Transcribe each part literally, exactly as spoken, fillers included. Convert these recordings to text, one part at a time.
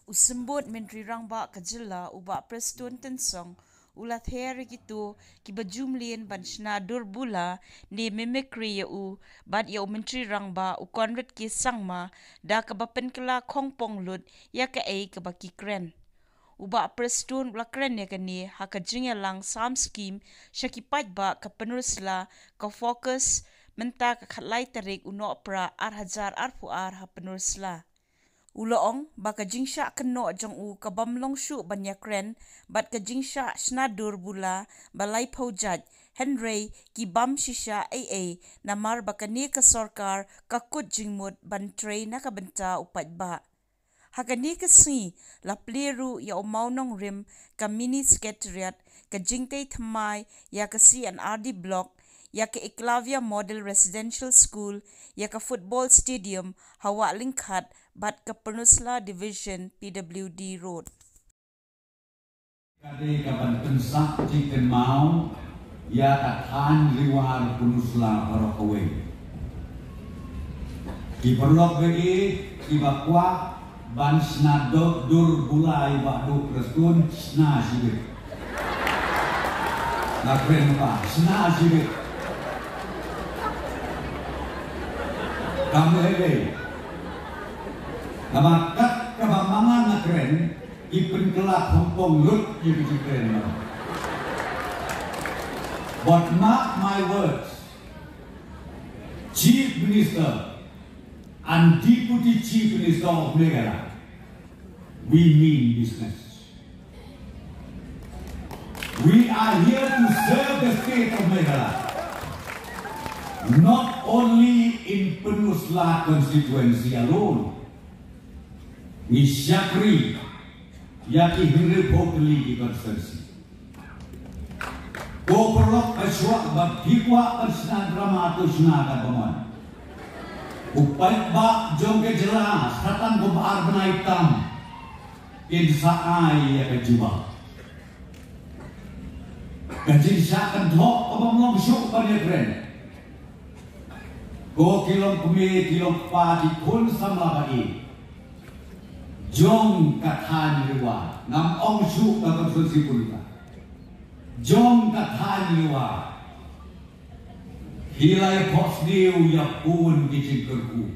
U Symbud Myntri Rangbah ka jylla, u Bah Prestone Tynsong, u la ther ïa kito kiba ju mlien ban shna dur bula ne mimicry ïa u bad ïa u Myntri Rangbah, u Conrad K Sangma, da kaba pynkylla khongpong lut ïa kaei kaba ki kren. U Bah Prestone u la kren ïa kane ha ka jingïalang sam skim sha ki paidbah ka Pynursla, ka FOCUS, mynta ka khatlai tarik u Nohprah ar hajar arphew ar ha Pynursla. U la ong ba ka jingshah kynnoh jong u ka bym long shuh ban ïakren bad ka jingshah shna dur bula ba laiphew jait, hynrei ki bym shisha ei ei namar ba kane ka sorkar ka kut jingmut ban trei na ka bynta u paidbah. Ha kane ka sngi la plie ruh ïa u mawnongrim ka Mini Secretariat, ka jingtei thymmai ïa ka C and R D Block, ïa ka Eklavya Model Residential School, ïa ka Football Stadium ha Wah Lyngkhat bad ka Pynursla Division P W D Road. Ka dei ka ban pynsah jingkynmaw ïa ka thaiñ Riwar Pynursla baroh kawei. Ki paralok ba ïeit, kiba kwah ban shna dur, dur bula ïa u Bah Prestone, shna shibit. Nga kren ba shna shibit. Kam lei lei. Namar kat kaba ma nga nga kren, ki pynkylla khongpong lut ïa ka jingkren. But mark my words, Chief Minister and Deputy Chief Minister of Meghalaya, we mean business. We are here to serve the state of Meghalaya, not only in Pynursla constituency alone. Ngi shakri ïa ki hynriewphew tylli ki constituency. Ko paralok, ka shuwa ba phi kwah ban shna drama, to shna katba mon. U paidbah jong ka jylla, sa tang kumba ar bnai tam, kin sa ai ïa ka jubab. Ka jingshah kynthoh ka bym long shuh ban ïakren. Ko ki longkmie, ki longkpa, ki khun samla ba ïeit jong ka thaiñ Riwar, ngam ong shuh ka constituency Pyrthei, jong ka thaiñ Riwar, phi la ïaphohsniew ïa bun ki jingkyrkhu.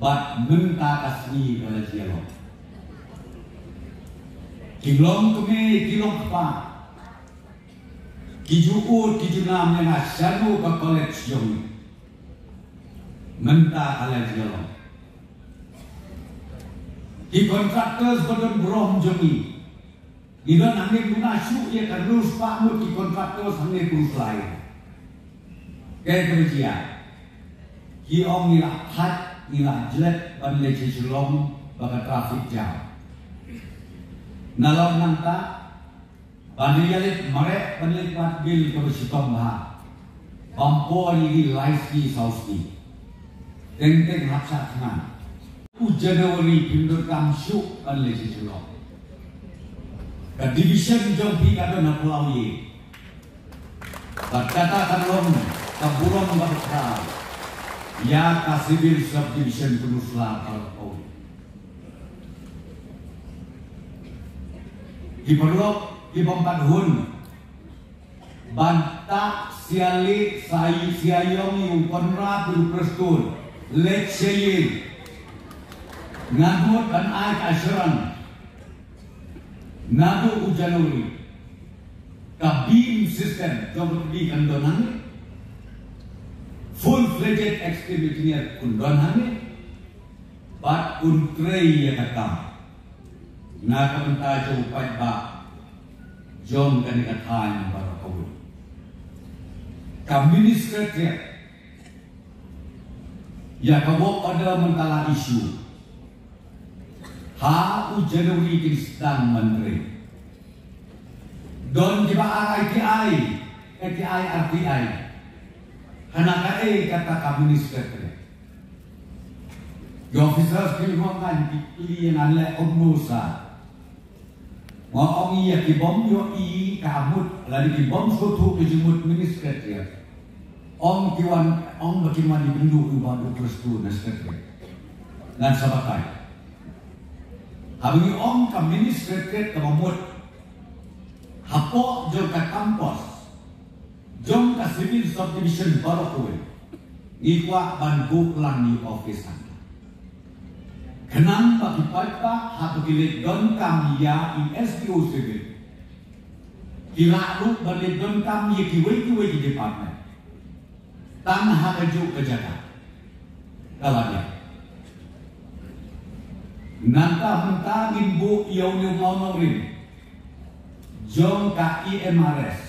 Bad mynta ka sngi ka la jia long. Ki longkmie, ki longkpa, ki ju ud, ki ju nam ïa nga shano ka college jong ngi. Mynta ka la jia long. Ki contractors ba don burom jong ngi. Ngi don hangne, mynta shu ïa ka riewspah ngut ki contractors hangne Pyrthei. Kaei kaba jia? Ki ong ngi la thait, ngi la jlet ban leit sha Shillong ba ka traffic jam. Nalor nangta ban ïaleit mareh, ban leit wad bill kaba shitom bha. Bam por ïa ngi lai sngi saw sngi. Teng teng hap shah thngan. U January phin donkam shuh ban leit sha Shillong. Ka division jong phi ka don ha Palauli. Bad kata kan long ka burom kaba khraw ïa ka civil subdivision Pynursla baroh kawei. Ki paralok, ki bym pat hun ban tah sia leh, sia ïong ïa u Conrad, u Prestone, leit sha ïing. Ngan mut ban ai ka assurance naduh u January, ka beam system jong ka pyrdi kan don hangne. Full fledged executive engineer un don hangne. Bad un trei ïa ka kam na ka bynta jong u paidbah jong kane ka thaiñ baroh kawei. Ka Mini Secretariat, ïa ka work order mynta la issue. Ha u January kin sdang ban trei. Don kiba R I T I, R I T I, R T I. Hana kaei kata ka Mini Secretariat. Ki officers ki ong kan ki kylli ngan leh kumno sa. Nga ong ïa ki bym ïohi ka mut, lane ki bym sngewthuh ka jingmut Mini Secretariat. Ong ki wan, ong ba kin wan ïakynduh ïa u Bah Prestone na Secretariat. Ngan sa batai. Haba ngi ong ka mini secretariat kaba mut hapoh jong ka campus jong ka civil subdivision baroh kawei, ngi kwah ban buh lang ïa u office hangta. Khnang ba ki paidbah haba ki leit donkam ïa i S D O civil, ki lah ruh ban leit donkam ïa kiwei kiwei ki department. Tang ha kajuh ka jaka. Ka la dei. Nangta mynta ngin buh ïa une u mawnongrim jong ka E M R S,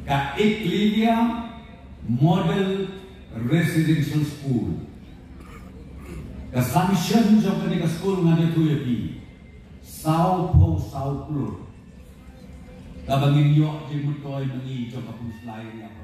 ka Eklavya Model Residential School. Ka sanction jong kane ka skul ngan ïathuh ïa phi, saw phew saw klur. Kaba ngin ïoh jingmyntoi ma ngi jong ka pung Salai ïa ka